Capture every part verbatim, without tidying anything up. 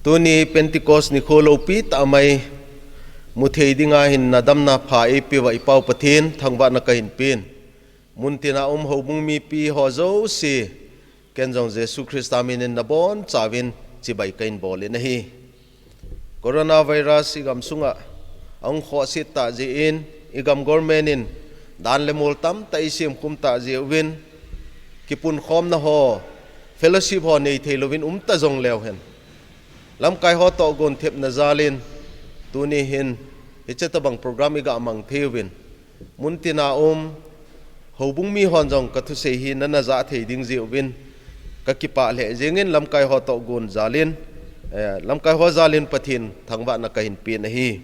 Tuni Pentecost nikho loupi tah mai muthei dinga hin nadamna pha eipeuva i Pau Pathen thangvahna kahin pen. Muntina um houbung mipi ho jouse, ken jong Jesu Christa minin nabonchauvin chibai kahin bolin ahi. Coronavirus i gamsunga ahung khohse tah jeh in, i gam government in dan le mol tamtah eisem khum tah jeh uvin, kipunkhomna ho, fellowship ho neithei louvin umta jongleu hen, lamkai ho toh gon thepna jalin, tuni hin hiche tobang program i gamang thei uvin, muntina um houbung mihon jong kathusei hi nana jah thei ding jeh uvin, kakipah lheh jengin lamkai ho toh gon jalin, eh, lamkai ho jalin Pathen thangvahna kahin pen ahi.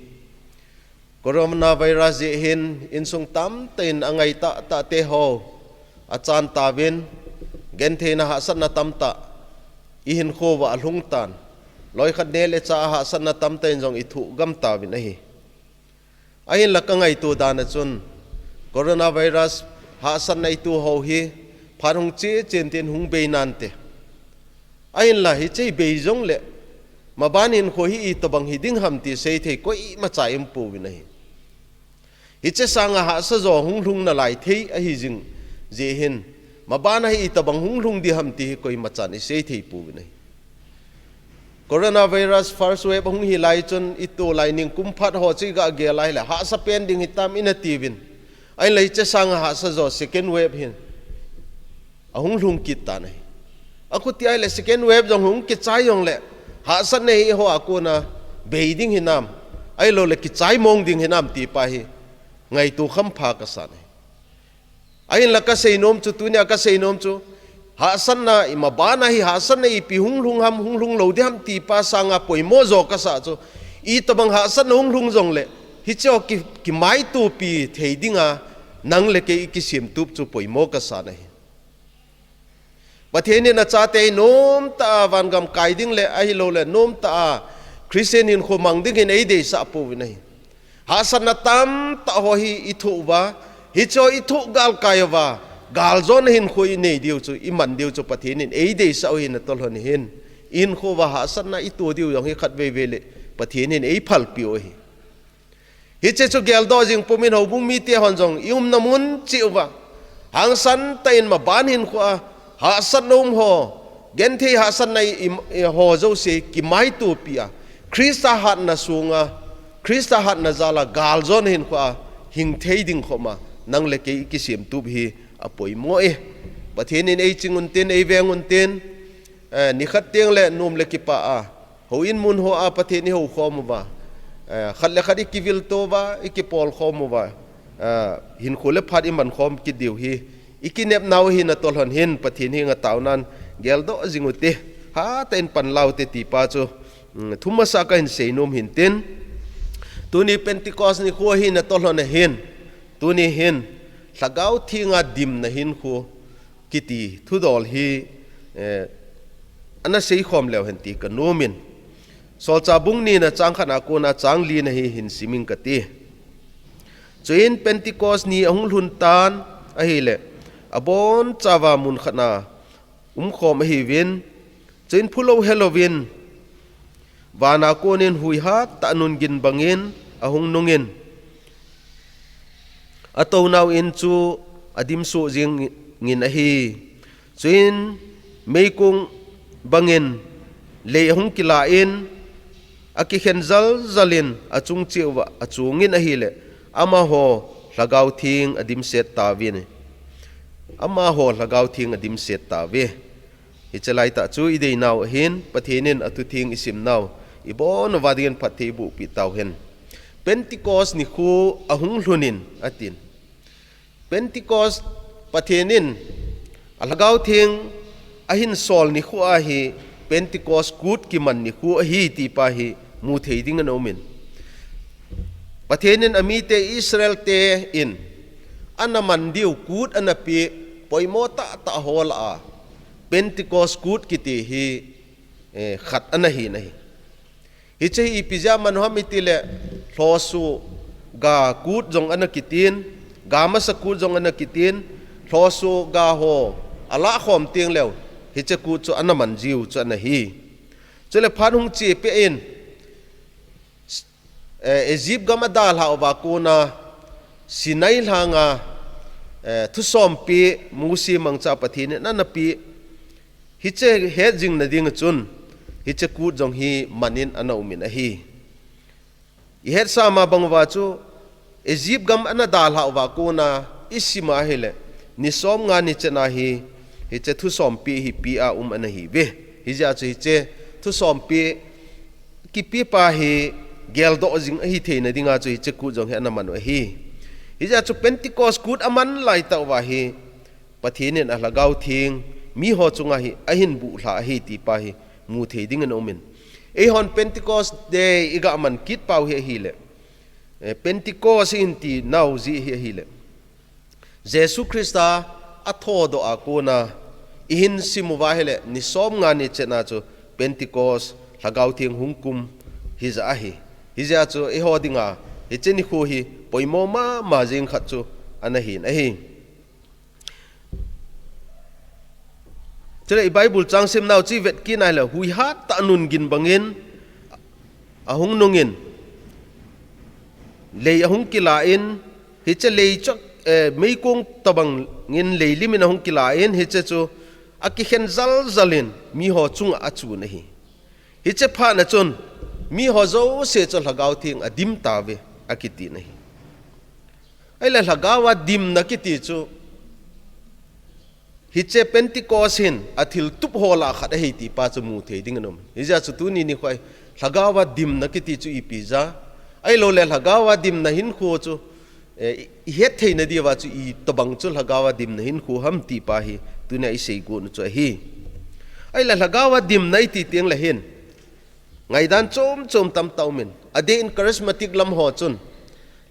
Coronavirus jeh hin insung tamtah in angai tahtah te ho achan tauvin, gentheina hahsatna tamtah i hinkho uva alhung tan, loikhat neh le chah a hahsatna tamtah in jong i thohgam tauvin ahi. Ahinla kangaito dan a chun, coronavirus hahsatna i toh ho hi phat hung che chen tin hung bei nante. Ahinla hiche bei jongle, maban hinkho hi itobang hiding ham ti seithei koimacha umpouvin ahi. Hiche sanga hahsa jo hung lhung nalai thei ahi jing jeh hin, maban a hi itobang hung lhung ding ham ti hi koimachan i seithei pouvin ahi. Coronavirus first wave ahung hilai chun i toh lai ningkum phat ho chu i gagel lai le hahsa pen ding hitam ina tiuvin. Ahinla hiche sanga hahsa jo second wave hin ahung lhung kit tan ahi. Akhuti ahile second wave jong hung kichai jongle, hahsatna hi eiho a kona bei ding hinam, ahiloule kichai mong ding hinam ti pa hi ngaito khampha kasan ahi. Ahinla kaseinom chu, tunia kaseinom chu, hahsatna i maban a hi hahsatna ipi hung lhung ham, hung lhung lou ding ham ti pa sanga poimo jo kasah chu, itobang hahsatna hung lhung jongle, hiche ho ki, kimaitopi thei dinga nang le kei i kisemtup chu poimo kasan ahi. Pathen in achate hi nomtah a vangam kai ding le ahiloule nomtah a Christian hinkho mang ding hin eideisah pouvin ahi. Hahsatna tamtah ho hi i thoh uva, hiche ho i thoh galkai uva, galjona hinkho i nei diu chu, i man diu chu Pathen in eideisah u ahi natolhon hin. I hinkho uva hahsatna i toh diu jong hi khatveivei le Pathen in eiphalpeh u ahi. Hiche chu geldoh jing pumin houbung mite hon jong i umna mun cheh uva, hangsan tah in maban hinkho a hahsatna um ho, genthei hahsatna i, i, i ho jouse kimaitopi a, Christa hatna sunga, Christa hatna jal a galjona hinkho a hing thei ding khoma nang le kei i kisemtup hi apoimo e. Pathen in eiching untin, eiveng untin, eh, nikhat teng le nom le kipah a houin mun hoa Pathen i houkhom uva, eh, khat le khat i kivilto uva, i kipolkhom uva, eh, hinkho le phat i mankhom kit diu hi i kinepnau ahi natolhon hin Pathen henga taonan geldoh jing ute, hatah in panlaute ti pa chu, mm, thumasa kahin seinom hintin. Tuni Pentecost nikho ahi natolhon a hin, tuni hin Lhagao Thenga dimna hinkho kiti thudol hi, eh, ana seikhom leu hen ti kanomin. Solchah bung nina chang khatna kona chang lina hi hin simin kati. Chuin Pentecost ni ahung lhun tan ahile, abonchauva mun khatna umkhom ahiuvin, chuin phulou helouvin, vana konin hui hattah nun gin bangin ahung nungin, atounau in chu adimsoh jengin ahi. Chuin meikong bangin lei ahung kilain, akikhen jaljal in achung cheh uva achungin ahile, amaho Lhagao Theng adimset tauvin, amaho Lhagao Theng adimset tauve. Hiche laitah chu i deinau ahin, Pathen in athutheng i simnau i bon uva dingin phatthei bohpeh tauhen. Pentecost nikho ahung lhunin atin. Pentecost Pathen in a Lhagao Theng ahin sol nikho ahi, Pentecost kut kiman nikho ahi ti pa hi mu thei dingin aumin. Pathen in amite Israel te in ana man diu kut ana peh, poimo tahtah ho lah a Pentecost kut kiti hi, eh, khat ana hin ahi. Hiche hi ipi jeh a man u ham itile, lhosoh ga kut jong ana kitin, ga masa kut jong ana kitin, lhosoh ga ho alah khom teng leu, hiche kut chu ana man jiu chu ana hi. Chule phat hung chepeh in, eh, Egypt gam adalhah uva kona Sinai lhanga, eh, thusompi Mose mangcha Pathen in ana peh, hiche hetjing nading chun, hiche kut jong hi manin ana umin ahi. Ihetsa ma bang uva chu, Egypt gam ana dalhah uva kona isim a hile, ni somnga ni chetna hi, hiche thusompi hi pea um ana hiuve. Hijeh a chu hiche thusompi kipepa hi geldoh jing ahi theina dinga chu hiche kut jong hi ana man u ahi. Hijeh a chu Pentecost kut aman laitah uva hi, Pathen in a Lhagao Theng miho chunga hi ahin buhlha ahi tipa hi mu thei dingin aumin. Eihon Pentecost Day iga man kit pau hi ahile, eh, Pentecost ihin ti nau jeh hi ahile, Jesu Christa athodoh a kona ihin sim uva hile, ni somnga ni chetna chu Pentecost Lhagao Theng hung kum hija ahi. Hijeh a chu eiho dinga hiche nikho hi poimo mama jeng khat chu ana hin ahi. Chule i Bible chang simnau chu ivet kit a hile, hui hattah nun gin bangin ahung nungin, lei ahung kilan, hiche lei chu, eh, meikong tobangin leilim in ahung kilan, hiche chu akikhen jaljal in miho chunga achun ahi. Hiche phatna chun miho jouse chu Lhagao Theng adim tauve akitin ahi. Ahile Lhagao a dimna kiti chu, hiche Pentecost hin athiltup ho lah a khat ahi tipa chu mu thei dingin aum. Hijeh a chu tuni nikho hi Lhagao a dimna kiti chu ipi jeh a, ahiloule Lhagao a dimna hinkho chu, eh, ihet theina diuva chu itobang chu Lhagao a dimna hinkho ham tipa hi tunia isei got u chu ahi. Ahile Lhagao a dimna iti tengle hin, ngaidan chom chom tamtah aumin. Adeh in charismatic lam ho chun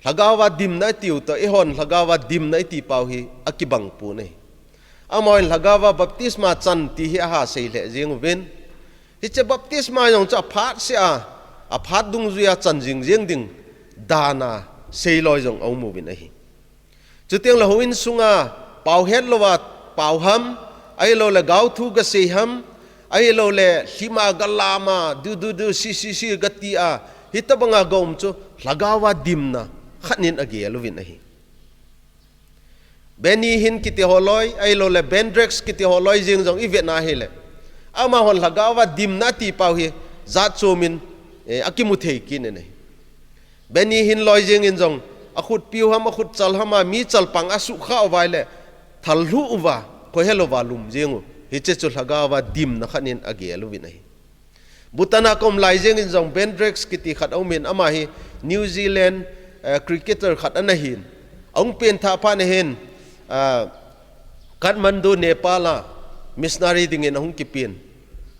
Lhagao a dimna itiu toh, eihon Lhagao a dimna iti pau hi akibang pon ahi. Amahon Lhagao a baptisma chan ti hi aha sei lheh jeng uvin. Hiche baptisma jong chu aphat seh a, aphat dungjuia chan jing jeng ding dan a seiloi jong aum uvin ahi. Chutengle houin sunga pau hetlouva pau ham, ahiloule gaothu gasei ham, ahiloule lhima galama, du, du, du, si, si, si, gati a, hitobanga gaum chu Lhagao a dimna khat in agel uvin ahi. Benny Hinn kiti ho loi, ahiloule Ben Drakes kiti ho loi jeng jong ivet a hile, amahon Lhagao a dimna ati pau hi jat chom in, eh, akimu thei kit in ahi. Benny Hinn loi jeng in jong, akhutpiu ham, akhutchal ham a mi chalpang asuhkhah uva ahile, thal lhuh uva, khohelouva lum jeng u, hiche chu Lhagao a dimna khat in agel uvin ahi. Bhutan a kaum lai jeng in jong Ben Drakes kiti khat aumin, ama hi New Zealand, eh, cricketer khat ana hin. Ahung penthah phat in ahin, ah, Kathmandu, Nepal a missionary dingin ahung kipen.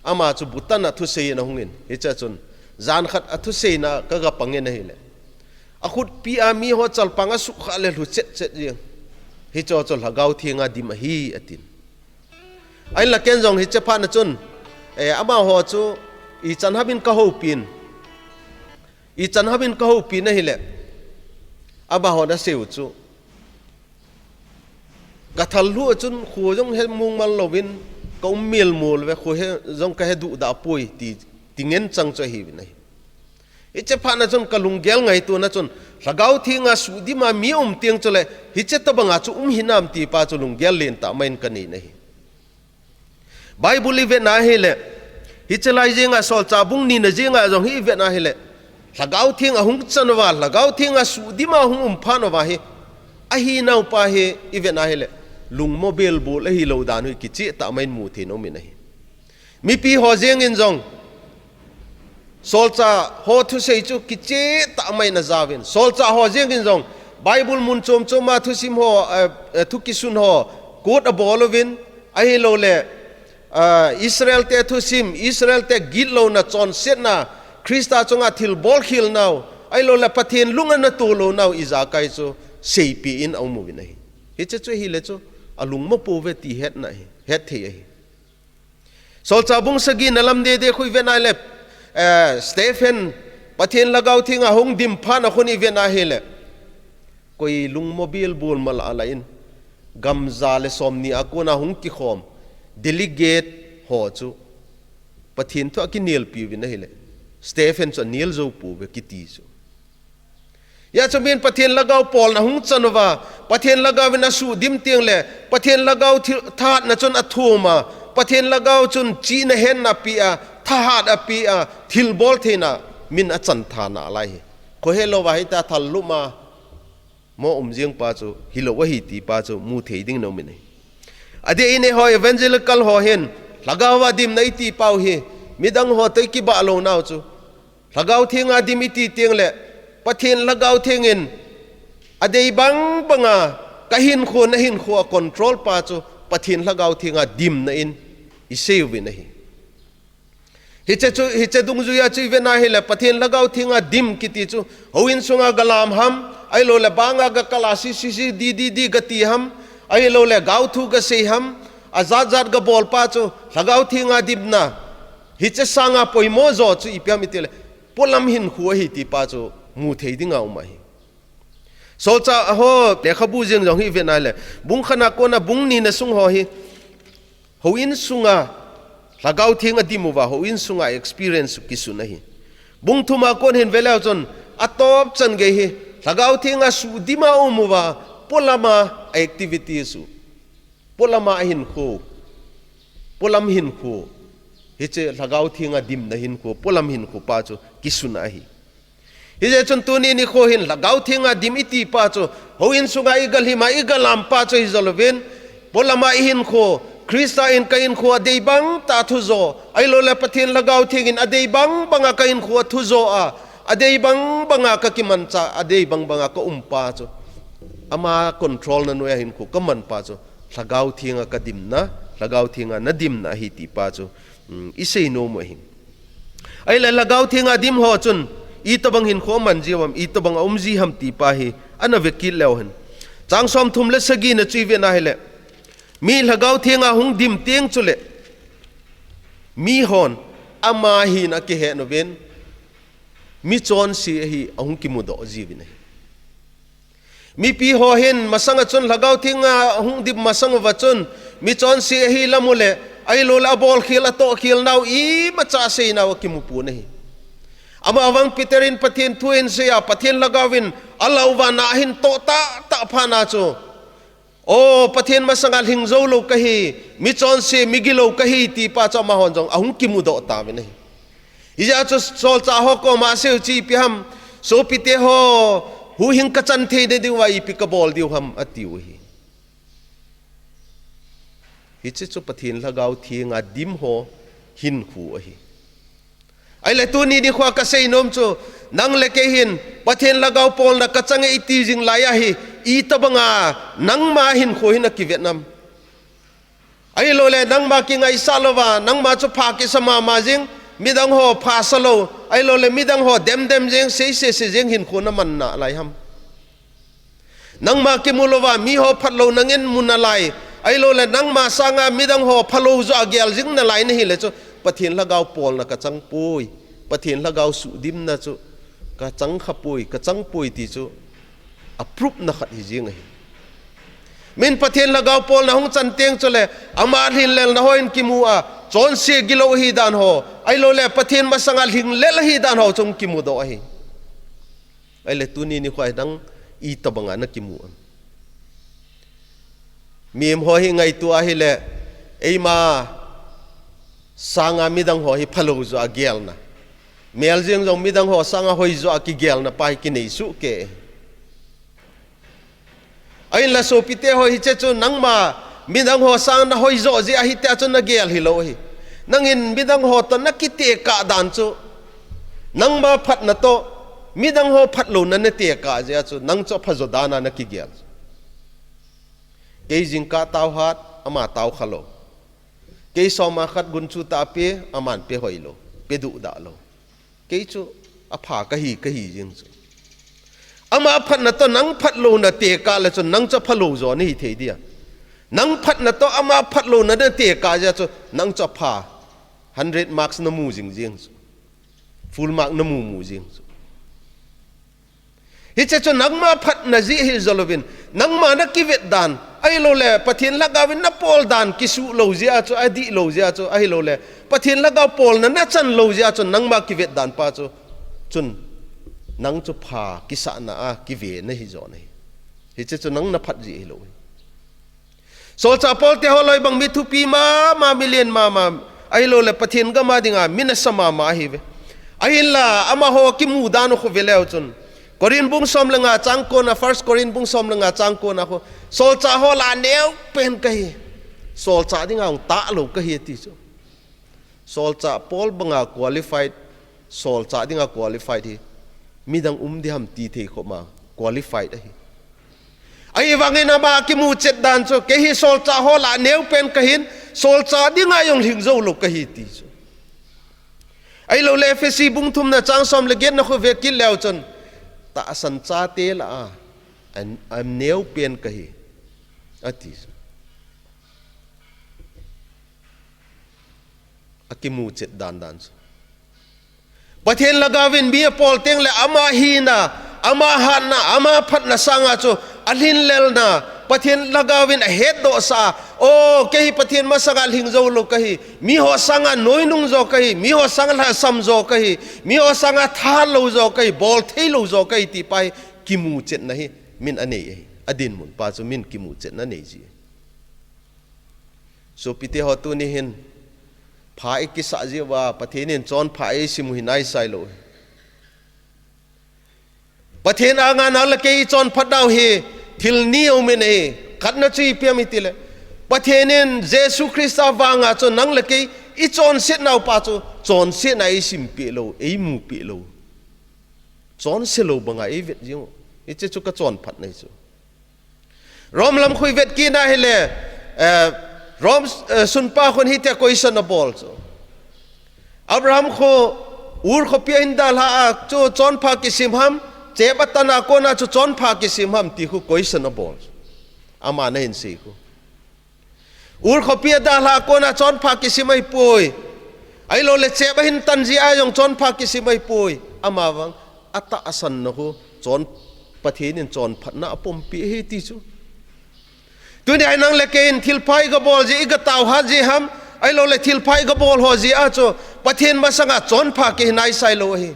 Ama chu Bhutan a thusei in ahungin. Hichea chun, jan khat athuseina kaga pangin ahile, akhutpi a miho chalpang asuhkhah le lhu chet chet jeng. Hicheho chu Lhagao Theng a dim ahi atin. Ahinla ken jong hiche phatna chun, eh, amaho chu ichan hamin kahoupin. Ichan hamin kahoupin ahile, amahon aseiu chu, kathal lhuh a chun kho jong he mongmal louvin, kaum melmo louve, kho he jong kahe duhdah poi ti, ti ngen chang chu ahiuvin ahi. Hiche phatna chun kalunggel ngaitona chun, Lhagao Theng a suhdim a mi um teng chule, hiche tobanga chu um hinam tipa chu lunggel lentah mai in kanei in ahi. Bible ivet na ahile, hiche lai jenga Solchah bung nina jenga jong hi ivet na ahile, Lhagao Theng ahung chan uva, Lhagao Theng a suhdim a hung um phat uva hi, ahinaupa hi ivet na ahile, lungmo belbol ahilou dan hi kichehtah mai in mu thei in aumin ahi. Mipi ho jeng in jong, Solchah ho thusei chu kichehtah mai in ajauvin. Solchah ho jeng in jong, Bible mun chom chom a thusim ho, eh, eh, thu kisun ho, quote abol uvin, ahiloule, eh, Israel te thusim, Israel te gitlouna, chonsetna, Christa chunga thilbol khelnau, ahiloule Pathen lung ana tolounau ijakai chu seipeh in aum uvin ahi. Hiche chu ahile chu, alungmo pouve ti hetna ahi, hetthei ahi. Solchah bung sagi na lam dede khu ivet na ahile, eh, Stephen, Pathen Lhagao Theng a hung dim phat na khu ivet na ahile, koi lungmo belbol mala lah in, gam ja le somni a kona hung kikhom delegate ho chu, Pathen thu akinelpi uvin ahile, Stephen chu anel jou pouve kiti chu. Hijeh chun min Pathen lhagao polna hung chan uva, Pathen lhagao in asuh dim teng le, Pathen lhagao thil, thahatna chun athum a, Pathen lhagao chun chihna hetna apeh a, thahat apeh a, thilbol theina min achan tha nalai hi. Khohe louva hita thal lum a, mo um jing pa chu, hilou ahi ti pa chu, mu thei ding na um in ahi. Adeh in eiho evangelical ho hin, lhagao a dimna iti pau hi, midang ho toh ikibah lou nau chu. Lhagao Theng a dim iti teng le, Pathen Lhagao Theng in adei bang banga ka hinkho, na hinkho a control pa chu Pathen Lhagao Theng a dimna in isei uvin ahi. Hiche chu, hiche dungjui a chu ivet na hile Pathen Lhagao Theng a dim kiti chu, houin sunga galam ham, ahilou le banga gakal a C C C D D D gati ham, ahilou le gaothu gasei ham, ajat jat gabol pa chu Lhagao Theng a dimna. Hiche sanga poimo jo chu ipi ham iti le, polam hinkho ahi ti pa chu mu thei dinga um ahi. Solchah ho lekhabu jeng jong hi ivet na le, bung khat na kona bung ni na sung ho hi, houin sunga Lhagao Theng a dim uva, houin sunga experience kisun ahi. Bung thum a kon hin ve leu chun, atop chan gei hi, Lhagao Theng a suh dim a um uva, polam a activity suh. Polam a hinkho, polam hinkho, hiche Lhagao Theng a dimna hinkho, polam hinkho pa chu kisun ahi. Hijeh chun tuni nikho hin Lhagao Theng a dim iti pa chu, houin sunga igalhim a igalam pa chu hijou louvin, polam a ihinkho, Christa in ka hinkho adei bang tah a thujo, ahilou le Pathen Lhagao Theng in adei bang banga ka hinkho a thujo a, adei bang banga ka kimanchah, adei bang banga ka um pa chu. Ama control na noiya hinkho ka man pa chu. Lhagao Theng a ka dimna, Lhagao Theng a na dimna ahi ti pa chu, um, isei nom u ahi. Ahile Lhagao Theng a dim ho chun, itobang hinkho aman ji ham, itobang a um ji ham ti pa hi, ana ve kit leu hen. Chang som thum le sagi na chu ivet na hile, mi Lhagao Theng a hung dim teng chule, mihon ama hina akihet uvin, michonse ahi ahung kimudoh jiuvin ahi. Mipi ho hin masanga chun Lhagao Theng a hung dim masang uva chun, michonse ahi lam u le, ahilou le abolkhel atohkhel nau imacha asei nau akimu pon ahi. Ama vang Peter in Pathen thu ahin sei a, Pathen Lhagao in alah uva na ahin toh tahtah phat na chu, o, Pathen masanga lhing jou lou kahi, michonse migilou kahi ti pa chu amahon jong ahung kimudoh tauvin ahi. Hijeh a chu solchah ho koma asei u chu ipi ham, sopite ho, huhhing ka chan theina diuva ipi ka bol diu ham, atiu ahi. Hiche chu Pathen Lhagao Theng a dim ho hinkho ahi. Ahile tuni nikho a ka sei nom chu, nang le kei hin, Pathen Lhagao polna ka chang e iti jing lai ahi, itobanga nangma hinkho hi na kivet nam. Ahilou le, nangma kingaisah louva, nangma chu pha kisa mama jing, midang ho pha sa lou, ahilou le, midang ho dem dem jing, sei se se jing hinkho na man nalai ham. Nangma kimu louva, mi ho phatlou na ngen mu nalai, ahilou le, nangma sanga midang ho phalou joh a gel jing nalai na hile chu, Pathen Lhagao polna ka chang poi, Pathen Lhagao suhdimna chu ka chang kha poi, ka chang poi ti chu, a proof na khat hi jing ahi. Min Pathen Lhagao polna hung chan teng chule, ama lhinglelna ho in kimu a, chonse gilou ahi dan ho, ahilou le Pathen masanga lhinglel ahi dan ho chu hung kimudoh ahi. Ahile tuni nikho a hi nang itobanga na kimu am? Mihem ho hi ngaito ahile, eima sanga midang ho hi phalou joh a gelna, mel jeng jong midang ho sanga hoi joh a kigelna pa hi kinei soh kei. Ahinla sopite ho, hiche chu nangma midang ho sanga na hoi joh jeh ahi tia chu na gel hilou ahi. Nangin midang ho toh na kitekah dan chu, nangma phatna toh midang ho phatlouna na tekah jeh a chu nang chu apha jo dan a na kigel. Kei jingkah tao hat, ama tao kha lou. Kei soma khat gunchu tah a pe, aman pe hoilou, pe duhdah lou. Kei chu apha kahi, kahi jeng chu. Ama phatna toh nang phatlouna tekah le chun nang chu aphalou jo na hi thei dia. Nang phatna toh ama phatlouna na tekah jeh a chu nang chu apha, hundred marks na mu jing jeng chu. Full mark na mu mu jeng chu. Hiche chu nangma phatna jeh hi jo louvin, nangma na kivet dan, Ahilouleh, Pathen Lhagao in na pol dan kisuh lou jeh a chu, adih lou jeh a chu, ahilouleh, Pathen Lhagao polna na chan lou jeh a chu, nangma kivet dan pa chu, chun, nang chu pha kisahna a kive nahi jo nahi. Hiche chu nang na phat jeh hilou hi. Solchah Paul te ho loi bang mi thupi mama, mi len mama, ahilouleh Pathen gam a dinga mi nasa mama ahiuve. Ahinla, amaho kimu dan u khu ve leu chun, Corinth bung som le nga chang ko na, First Corinth bung som le nga chang ko na khu, solchah ho lah a neo pen kahi. Solchah dinga hung tah lou kahi ati chu. Solchah Paul banga qualified, solchah dinga qualified hi midang um diham ti thei khop ma qualified ahi. Ahivangin ama kimu chet dan chu, kei hi solchah ho lah a neo pen kahin, solchah dinga jong lhing jou lou kahi ti chu. Ahilouleh Ephesi bung thum na chang som le get na khu ve kit leu chun, tahsan chate lah a, an, an neo pen kahi, ati chu. Akimu chet dan dan chu. Pathen Lhagao in mi apol teng le ama hina, ama hatna, ama phatna sanga chu alhin lelna, Pathen Lhagao in ahetdoh sah a, o, kei hi Pathen masanga lhing jou lou kahi, miho sanga noinung jo kahi, miho sanga lhasam jo kahi, miho sanga tha lou jo kahi, bol thei lou jo kahi ti pa hi kimu chetna hi min anei ahi. Adinmun pa chu min kimu chetna nei ji. Sopite ho, tuni hin pha i kisah jeh uva Pathen in chonpha eisim u hi naisai lou. Pathen anga nang le kei i chonphat nau hi thil ni aumin ahi. Khatna chu ipi ham itile, Pathen in Jesu Christa vanga chu nang le kei i chonset nau pa chu chonsetna eisim peh lou, eimu peh lou. Chonse lou banga eivet jing u. Hiche chu ka chonphatna hi chu. Rom lam khu i vet kit na hile, eh, Rom, eh, sunpa khun hitia question abol chu. Abraham khu Ur khopi a hin dalha a chu chonpha kisim ham, chep atan a kona chu chonpha kisim ham ti khu question abol chu. Ama na hin sei khu. Ur khopi a dalha a kona chonpha kisim ahipoi. Ahilouleh chep a hin tan jeh a jong chonpha kisim ahipoi. Amavang atahsan na khu chon, Pathen in chonphatna apompi ahi ti chu. Tuni a nang le kei in thilpha i gabol jeh, i gatao hat jeh ham, ahilouleh thilpha i gabol ho jeh a chu Pathen masanga chonpha kihi naisai lou ahi.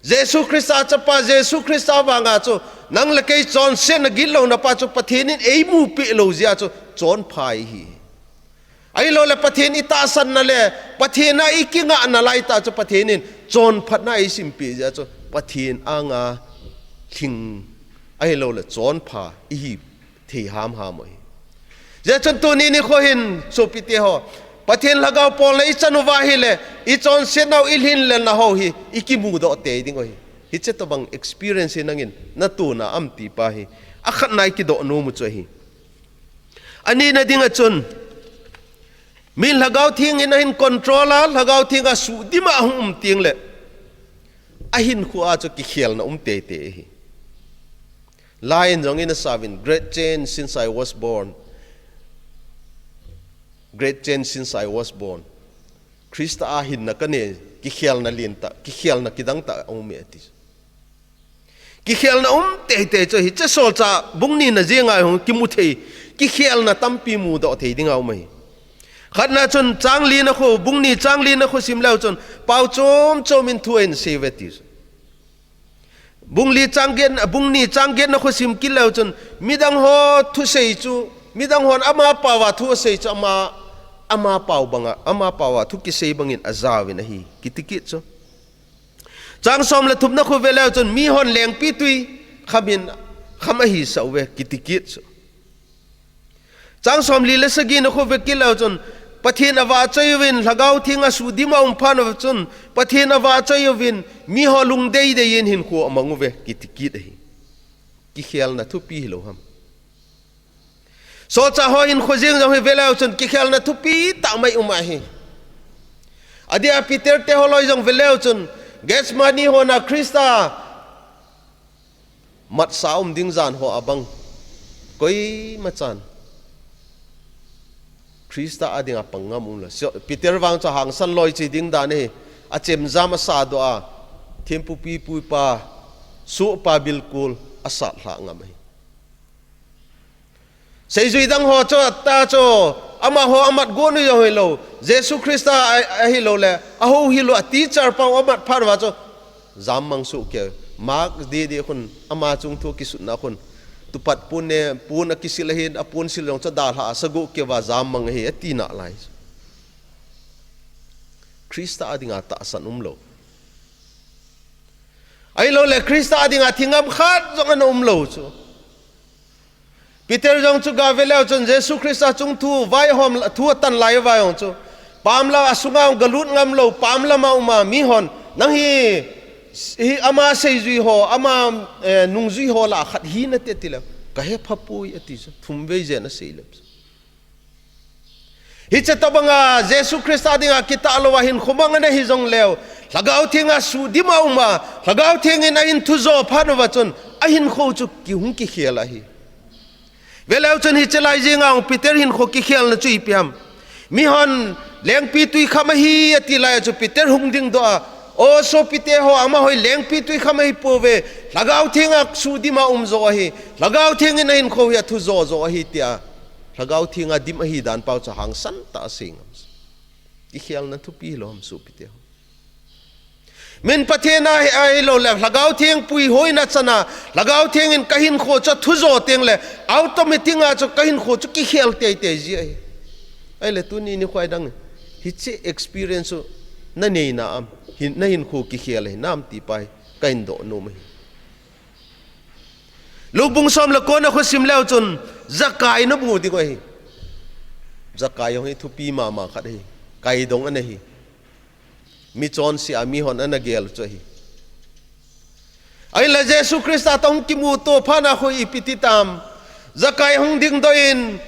Jesu Christa chapa, Jesu Christa vanga chu nang le kei chonsetna gitlouna pa chu Pathen in eimu peh lou jeh a chu chonpha ihi. Ahilouleh Pathen i tahsanna le Pathen a i kingahna laitah chu Pathen in chonphatna eisim peh jeh a chu Pathen anga lhing, ahilouleh chonpha ihi thei hamham u ahi. Hijeh chun tuni nikho hin sopite ho, Pathen Lhagao polna i chan uva ahile, i chonsetnau, i lhinlelna ho hi i kimudoh tei ding u ahi. Hiche tobang experience hi nangin na tona am ti pa hi akhatna i kidoh nom u chu ahi. Anina dinga chun, min Lhagao Theng in ahin control a, Lhagao Theng a suhdim a hung um teng le, ahinkho a chu kikhelna um teitei ahi. Lai in jong in asei uvin, "Great change since I was born. Great change since I was born." Christa a hinna kanei, kikhelna lentah, kikhelna kidangtah aum e ati. Kikhelna um teitei chu hiche Solchah bung ni na jenga hung kimu thei, kikhelna tampi mudoh thei dinga um ahi. Khatna chun chang li na khu, bung ni chang li na khu sim leu chun, pao chom chom in thu ahin sei uve ti chu. Bung li chang get, bung ni chang get na khu sim kit leu chun, midang ho thusei chu, midang hon ama pao a thu asei chu, ama, ama pao banga, ama pao a thu kisei bangin ajaovin ahi, kiti kit chu. Chang som le thum na khu ve leu chun, mihon lengpitwi khamin, kham ahisah uve, kiti kit chu. Chang som li le sagi na khu ve kit leu chun, Pathen avahchoi uvin, Lhagao Theng a suhdim a um phat uva chun, Pathen avahchoi uvin, miho lungdei dei in hinkho amang uve, kiti kit ahi. Kikhelna thupi hilou ham. Solchah ho hinkho jeng jong hi ve leu chun, kikhelna thupi tah mai um ahi. Adia Peter te ho loi jong ve leu chun, Gethsemane hon a Christa matsa um ding jan ho abang, koima chan Christa a dinga pang ngam umlou. Sio-, Peter vang chu hangsan loi chi ding dan ahi, achemjam asahdoh a, thempu pipuipa, sohpa bilkul asatlhah ngam ahi. Seijui dang ho chu, ta chu, amaho amat gon u jong hilou, Jesu Christa a, ahilou le, ahouhil u a teacher pa u amat phat uva chu, jammang soh kei. Mark didi khun, ama chung thu kisutna khun, tupat pon ne, pon akisil ahin, apon sil jong chu dalha a sa got kei uva jammang ahi, ati nalai. Christa a dinga tahsan umlou. Ahilou le Christa a dinga thingam khat jong ana umlou chu. Peter jong chu gave leu chun Jesu Christa chung thu vaihom, thu atan lai uva jong chu, pamlam a sunga jong galut ngamlou, pamlam a uma mihon, nang hi, hi ama seijui ho, ama, eh, nungjui ho lah a khat hinate tileu, kahe phapoi ati chu, thum vei jen asei lep chu. Hiche tobanga Jesu Christa dinga kitah louva hinkho mang ana hi jongleu, Lhagao Thenga suhdim a uma, Lhagao Thengin ahin thujo phat uva chun, ahinkho chu kihung kikhel ahi. Veleu chun hiche lai jenga jong Peter hinkho kikhelna chu ipi ham. Mihon lengpitwi kham ahi ati lai a chu Peter hung dingdoh a, o sopite ho, amaho hi lengpitwi kham ahipouve, Lhagao Thenga suhdim a um jo ahi, Lhagao Thengin ahinkho hi athujo jo ahi tia, Lhagao Thenga dim ahi dan pau chu hangsan tah a asei ngam. Kikhelna thupi lou ham sopite ho. Min Pathen a hi, ahilou le, Lhagao Theng puihoina chana, Lhagao Thengin kahinkho chu athujo teng le, automatic a chu kahinkho chu kikhel teitei ji ahi. Ahile tuni nikho a dang, hiche experience chu nanei na am, hin, nahinkho kikhel ahi nam ti pa hi, kahin doh nom ahi. Luke bung som le ko na khu sim leu chun, Zakai namu ding u ahi. Zakai jong hi thupi mama khat ahi. Kaidong ana hi. Michonse a mihon ana gel chu ahi. Ahinla Jesu Christa toh hung kimuto phat na khu ipi ti tam. Zakai hung dingdoh in,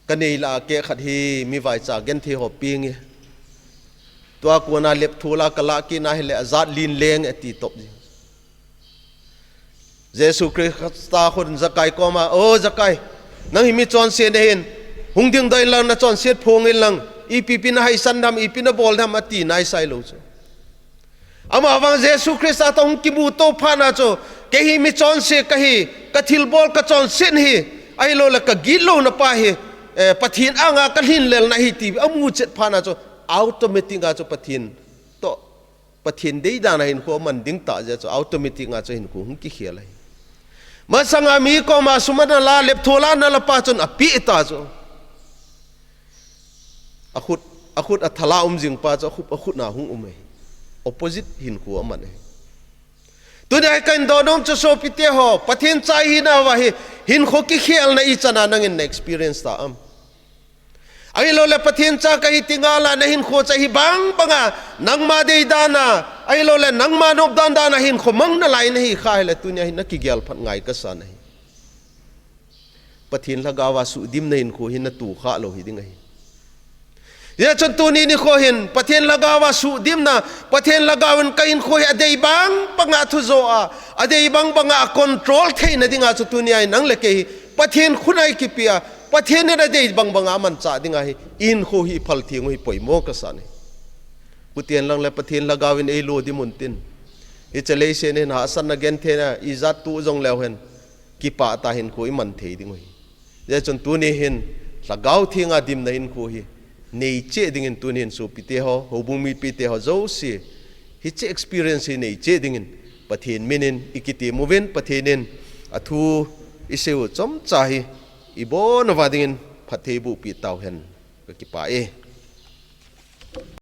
kanei lah a keh khat hi mi vaicha genthei ho peng e. Tua kona lepthu la kalah kit na hile ajat lin leng e ati top ji. Jesu Christa khun Zakai koma, o Zakai, nang hi michonse nahin, hung dingdoh in lang nachonset phong in lang, ipi pi nahaisan dem, ipi nabol dem ati naisai lou chu. Ama vang Jesu Christa toh hung kimuto phat na chu, kei hi michonse kahi, kathilbol kachonset hi, ahilou le kagitlouna pa hi, eh, Pathen anga kalhinlelna ahi ti amu chet phat na chu, automatic a chu Pathen toh, Pathen deidan a hinkho aman ding tah jeh chu automatic a chu hinkho hung kikhel ahi. Masanga mi koma sum ana la, lepthu la ana la pa chun apeh ta chu. Akhut, akhut athala um jing pa chu akhut, akhut na hung um ahi. Opposite hinkho aman ahi. Tuni a hi kahin doh nom chu sopite ho, Pathen cha ihina uva hi, hinkho kikhelna ichan a nangin na experience ta am. Ahilou le Pathen cha kahi ti ngal a nahinkho chu hi bang banga, nangma deidan a, ahilou le nangma nopdan dan a hinkho mang nalai nahi kha hile tuni a hi nakigel phat ngai kasan ahi. Pathen Lhagao a suhdim na hinkho hi nato kha lou hi ding ahi. Hijeh chun tuni nikho hin, Pathen Lhagao a suhdim na, Pathen Lhagao in kahinkho hi adei bang banga thujo a, adei bang banga control theina dinga chu tuni a hi nang le kei hi, Pathen khut a ikipe a, Pathen in adei bang banga amanchah dinga hi, ihinkho hi iphal theng u hi poimo kasan ahi. Khuti hen lang le Pathen Lhagao in eilo dim un tin. Hiche leiset hin hahsatna gentheina ijat tu jong leu hen, kipah tah a hinkho iman thei ding u hi. Hijeh chun tuni hin, Lhagao Theng a dimna hinkho hi nei cheh dingin tuni hin sopite ho, houbung mipite ho jouse, hiche experience hi nei cheh dingin, Pathen min in ikitem uvin, Pathen in athu isei u chomcha hi, ibon uva dingin phatthei boh peh tau hen, kakipah e.